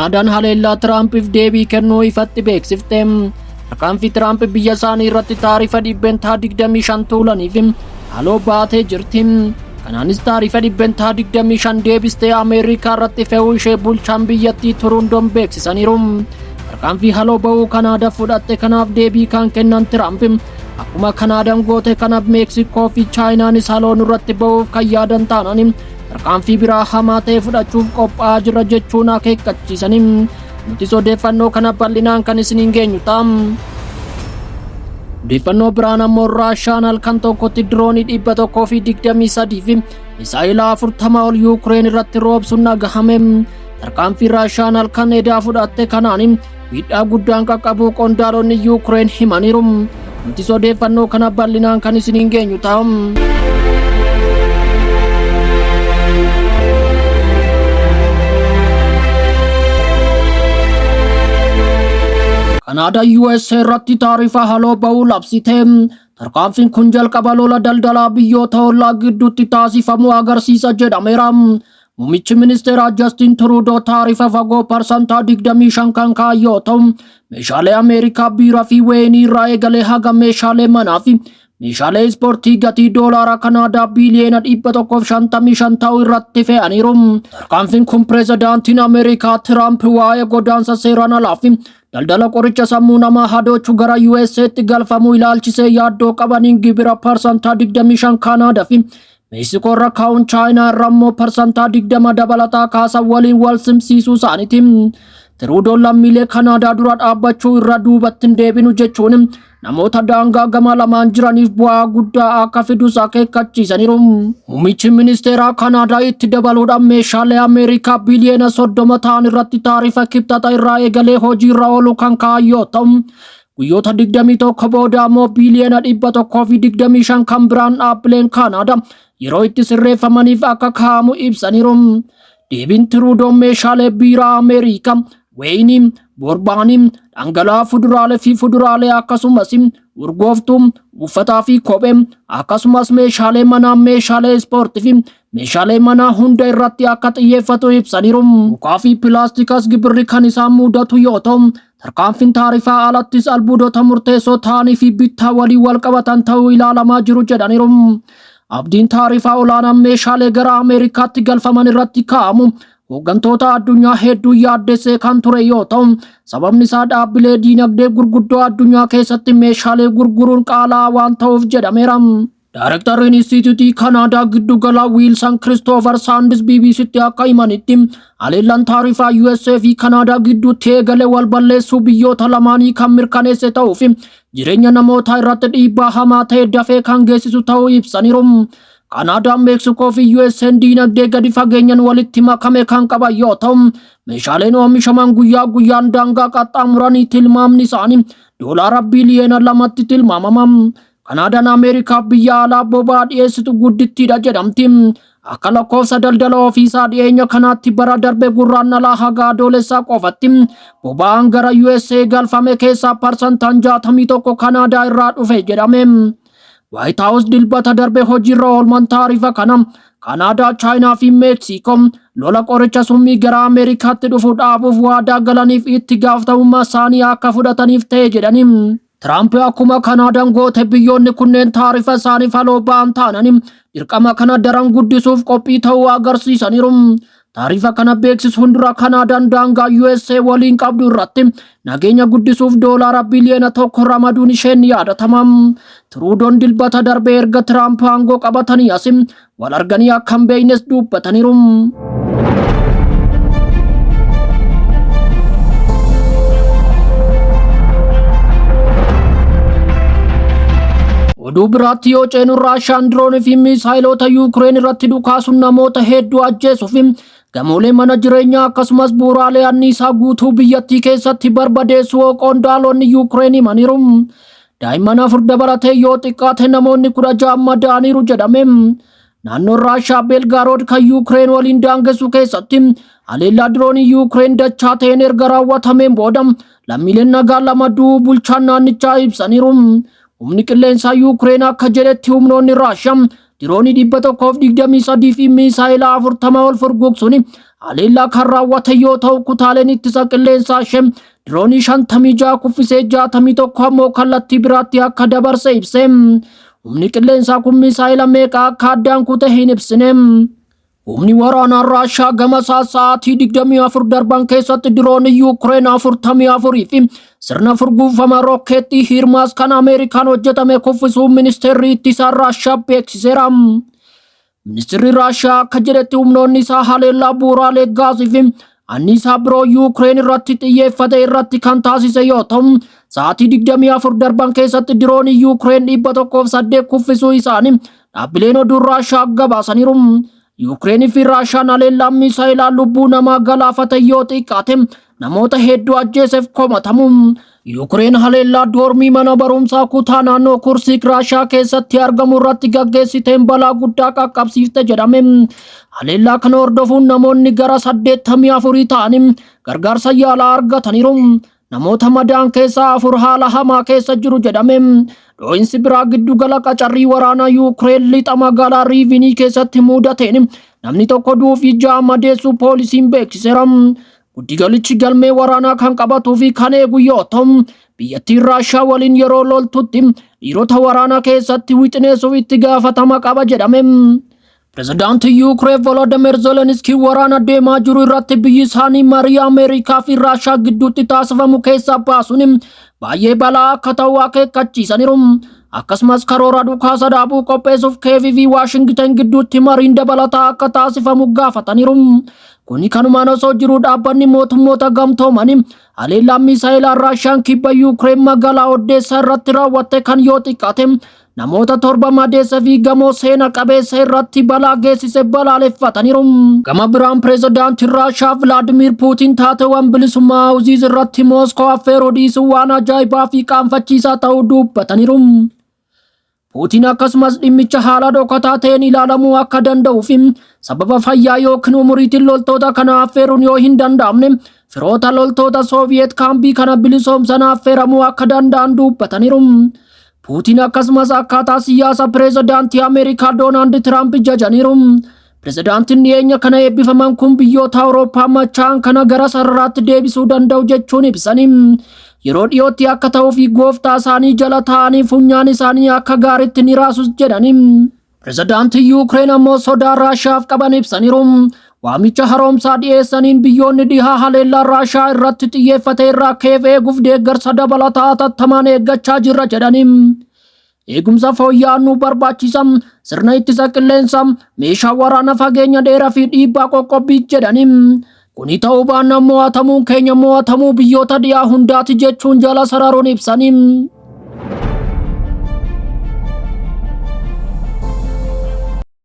Kanaadaan haleellaa Tiraampiif deebii kennuu ifatti beeksifte. Tarkaanfii Tiraamp biyya isaanii irratti taarifa 25% tuulaniif haaloo baatee jirti. Kanaanis taarifa 25% deebistee Ameerikaa irratti fe'uu ishee bulchaan biyyattii Turuundoon beeksisaniiru. Tarkaanfii haloo ba'uu Kanaadaa fudhatte kanaaf deebii kan kennan Tiraamp akkuma Kanaadaan goote kana Meeksikoo fi Chaayinaanis haloo nurratti ba'uuf kan yaadan taanaan tarkaanfii biraa hamaa ta'e fudhachuuf qophaa'aa jirra jechuun akeekkachiisanii. Nutis odeeffannoo kana bal'inaan kan isiniin geenyu ta'a. Odeeffannoo biraan ammoo Raashaan halkan tokkotti diroonii 123 fi misaa'ila 40 ol Yuukireen irratti roobsuun dhagahame. Tarkaanfii Raashaan halkan edaa fudhatte kanaan miidhaa guddaan qaqqabuu qondaalonni Yuukireen himaniiru. Nutis odeeffannoo kana bal'inaan kan isiniin geenyu ta'a. Kanaadaa USA irratti taarifa haloo ba'uu labsite. Tarkaanfiin kun jalqaba lola daldalaa biyyoota ollaa gidduutti taasifamu agarsiisa jedhameera. Muummichi ministeeraa Justin Trudeau taarifa fagoo 25% kan kaa'e yoo ta'u, meeshaalee Ameerikaa biiraa fi wayinii irraa eegalee haga meeshaalee manaa fi meeshaalee ispoortii gatii doolaara Kanaadaa biiliyoona 155 ta'u irratti fe'aniiru. Tarkaanfiin kun pireezidaantiin Ameerikaa Tiraamp waa'ee godaansa seeraan alaa fi daldala qoricha sammuu namaa hadoochu gara USA'tti galfamuu ilaalchisee yaaddoo qabaniin gibira 25% Kanaadaa fi Meeksikoo irra kaa'uun Chaayinaa irra immoo 20% dabalataa kaasan waliin wal simsiisuu isaaniiti. Tiruudoon lammiilee Kanaadaa dura dhaabbachuu irra duubatti hin deebinu jechuun namoota daangaa gama lamaan jiraniif bu'aa guddaa akka fidus akeekkachiisaniiru. Muummichi ministeeraa Kanaadaa itti dabaluudhaan meeshaalee Ameerikaa biliyoona 30 ta'an irratti taarifa kibxata irraa eegalee hojiirra oolu kan kaa'an yoo ta'u, guyyoota 21 booda ammoo biliyoona 125 kan biraan dhaabbileen Kanaadaa yeroo itti sirreeffamaniif akka kaa'amu ibsaniiru. Deebiin Tiruudoon meeshaalee biiraa Ameerikaa, wayinii, boorbaanii, dhangala'aa fuduraalee fi fuduraalee akkasumas urgooftuu, uffataa fi kophee akkasumas meeshaalee manaa, meeshaalee ispoortii fi meeshaalee manaa hunda irratti akka xiyyeeffatu ibsaniiru. Mukaa fi pilaastikas gibirri kan isaan mudatu yoo ta'u, tarkaanfiin taarifaa alattis albuudota murteessoo ta'anii fi bittaa waliin wal qabatan ta'uu ilaalamaa jiru jedhaniiru. Abdiin taarifaa olaanaan meeshaalee gara Ameerikaatti galfaman irratti kaa'amu hooggantoota addunyaa hedduu yaaddessee kan ture yoo ta'u, sababni isaa dhaabbilee diinagdee gurguddoo addunyaa keessatti meeshaalee gurguruun qaala'aa waan ta'uuf jedhameera. Daarektarri Inistiitiyuutii Kanaadaa giddugala Wiilsan Kiristoofer Saandis BBCtti akka himanitti haleellaan taarifaa USA fi Kanaadaa gidduutti eegale wal balleessuu biyyoota lamaanii kan mirkaneesse ta'uu fi jireenya namootaa irratti dhiibbaa hamaa ta'e dafee kan geessisu ta'uu ibsaniiru. Kanaadaan, Meeksikoo fi USA'n diinagdee gadi fageenyan walitti makame kan qaban yoo ta'u, meeshaaleen oomishaman guyyaa guyyaan daangaa qaxxaamuranii tilmaamni isaanii doolaara biliyoona 2tti tilmaamama. Kanaadaan Ameerikaaf biyya alaa boba'aa dhiyeessitu guddittiidha jedhamti. Akka lakkoofsa daldala ofiisaa dhiyeenya kanaatti bara darbe gurraannalaa haga adoolessaa qofatti boba'aan gara USA galfame keessaa 61% Kanaadaa irraa dhufe jedhame. White House dilbata darbe hojiirra oolman taarifa kana Kanaadaa, Chaayinaa fi Meeksikoo lola qoricha summii gara Ameerikaatti dhufu dhaabuuf waadaa galaniif itti gaafatamummaa isaanii akka fudhataniif ta'e jedhani. Tiraamp akkuma Kanaadaan goote biyyoonni kunneen taarifa isaaniif haloo ba'an taanani dirqama kana daran guddisuuf qophii ta'uu agarsiisaniiru. Taarifa kana beeksisuun dura Kanaadaan daangaa USA waliin qabdu irratti nageenya guddisuuf doolaara biliyoona 1 ramaduun isheen ni yaadatama. Tiruudoon dilbata darbe erga Tiraamp aangoo qabatanii as wal arganii akka hin beeknes dubbataniiru. Oduu biraatti yoo ceenu Raashaan diroonii fi miisaayiloota Yuukireen irratti dhukaasuun namoota hedduu ajjeesuu fi gamoolee mana jireenyaa akkasumas bu'uuraalee anniisaa guutuu biyyattii keessatti barbadeessuu qondaalonni Yuukireen himaniiru. Daa'imman 4 dabalatee yoo xiqqaate namoonni 16 madaa'aniiru jedhame. Naannoon Raashaa Beelgaarood kan Yuukireen waliin daangessu keessatti haleellaa diroonii Yuukireen dachaa ta'een erga raawwatameen booda lammiileen nagaa 2 du'uu bulchaan naannichaa ibsaniiru. Humni qilleensaa Yuukireen akka jedhetti humnoonni Raashaa diroonii 123 fi miisaayila 40 ol furgugsuun haleellaa kan raawwate yoo ta'u, kutaaleen ittisa qilleensaa ishee diroonii 56 kuffisee 61 ammoo kallattii biraatti akka dabarse ibse. Humni qilleensaa kun misaa'ila meeqa akka addaan kute hin ibsine. Humni waraanaa Raashaa gama isaa sa'aatii 24 darban keessatti diroonii Yuukireen 44 fi sirna furguufama rokkeettii Hiirmaas kan Ameerikaan hojjetame kuffisuu ministeerri ittisaa Raashaa beeksiseera. Ministeerri Raashaa akka jedhetti humnoonni isaa haleellaa bu'uuraalee gaazii fi anniisaa biroo Yuukireen irratti xiyyeeffate irratti kan taasise yoo ta'u, sa'aatii 24 darban keessatti diroonii Yuukireen 108 kuffisuu isaanii dhaabbileen oduu Raashaa gabaasaniiru. Yuukireenii fi Raashaan haleellaan misaa'ilaa lubbuu namaa galaafate yoo xiqqaate namoota hedduu ajjeeseef komatamu. Yuukireen haleellaa doormii mana barumsaa kutaa naannoo Kursiik Raashaa keessatti argamu irratti gaggeessiteen balaa guddaa qaqqabsiifte jedhame. Haleellaa kana hordofuun namoonni gara 84 ta'anii gargaarsa yaalaa argataniiru. Namoota madaan keessaa 4 haala hamaa keessa jiru jedhame. Dhoo'insi biraa giddugala qacarrii waraanaa Yuukireen lixa magaalaa Riivinii keessatti mudateen namni tokko du'uu fi 6 madeessuu poolisiin beeksiseera. Giddigalichi galmee waraanaa kan qabatuu fi kan eegu yoo ta'u, biyyattiin Raashaa waliin yeroo loltutti dhiirota waraanaa keessatti wixineessuuf itti gaafatama qaba jedhame. Pirezidaantiin Yuukireen Volodymyr Zelensky waraana deemaa jiru irratti biyyi isaanii marii Ameerikaa fi Raashaa gidduutti taasifamu keessaa baasuun baay'ee balaa akka ta'u akeekkachiisaniiru. Akkasumas karoora dhukaasa dhaabuu qopheessuuf Keevii fi Waashingtan gidduutti mariin dabalataa akka taasifamu gaafataniiru. Kuni kanumaan osoo jiru dhaabbanni mootummoota gamtoomanii haleellaan misaa'ilaa Raashaan kibba Yuukireen magaalaa Odeessaa irratti raawwatte kan yoo xiqqaate namoota 7 madeessa fi gamoo seena qabeessa irratti balaa geessise balaaleffataniiru. Gama biraan pirezidaantiin Raashaa Vilaadimiir Puutiin taateewwan bilisummaa Awuziiz irratti Mooskoo affeeruu dhiisuu waan ajaa'ibaa fi qaanfachiisaa ta'uu dubbataniiru. Puutiin akkasumas dhimmicha haala dhokataa ta'een ilaalamuu akka danda'uu fi sababa fayyaa yookiin umuriitiin loltoota kana affeeruun yoo hin danda'amne firoota loltoota Sooviyeet kaambii kana bilisoomsan affeeramuu akka danda'an dubbataniiru. Puutiin akkasumas akkaataa siyaasa pirezidaantii Ameerikaa Doonaald Tiraamp jajaniiru. Pirezidaantiin dhiyeenya kana eebbifaman kun biyyoota Awurooppaa machaa'an kana gara sararaatti deebisuu danda'u jechuun ibsanii. Yeroo dhiyootti akka ta'uu fi gooftaa isaanii jala taa'anii funyaan isaanii akka gaariitti ni raasus jedhanii. Pirezidaantiin Yuukireen ammoo sodaa Raashaaf qaban ibsaniiru. Waamicha haroomsaa dhiyeessaniin biyyoonni dhihaa haleellaa Raashaa irratti xiyyeeffate irraa Keev eeguuf deeggarsa dabalataa hatattamaan eeggachaa jirra jedhanii. Eegumsa fooyya'aa nu barbaachisa, sirna ittisa qilleensaa, meeshaa waraana fageenya dheeraa fi dhiibbaa qoqqobbii jedhanii. Kuni ta'uu baannaan mo'atamuun keenya mo'atamuu biyyoota dhihaa hundaati jechuun jala sararuun ibsanii.